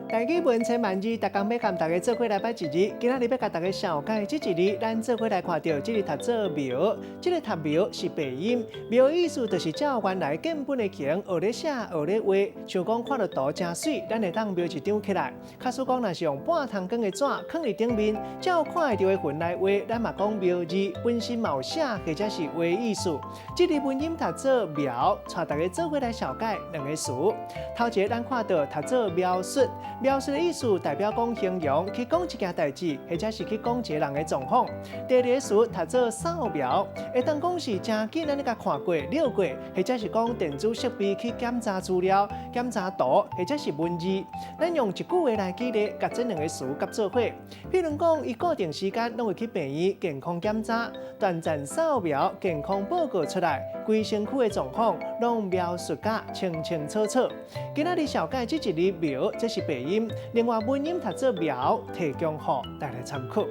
台語文千萬字，逐工欲共大家做伙來掰一字。今仔日欲共大家紹介這一字，咱做伙來看著這个讀做描，這个讀描是白音，描意思就是照原來根本的形，學咧寫，學咧畫。像講看著圖誠媠，咱會當描一張起來。假使講若是用半通光的紙囥佇頂面，照看會著的雲來畫，咱嘛講描字，本身嘛有寫或者是畫意思。這个文音讀做描，帶大家做伙來紹介兩个詞。頭一个咱看著讀做描述。描述的意思代表講形容，去講一件代誌，或者是去講一个人的狀況。第二个詞讀做掃描，會當講是誠緊按呢共看過、了過，或者是講電子設備去檢查資料、檢查圖，或者是文字。咱用一句話來舉例，共這兩个詞合做伙。譬如講，伊固定時間攏會去病院健康檢查，斷層掃描健康報告出來，規身軀的狀況攏描述甲清清楚楚。今仔日紹介這一字描，這是白音。另外，文音讀做描，提供予大家參考。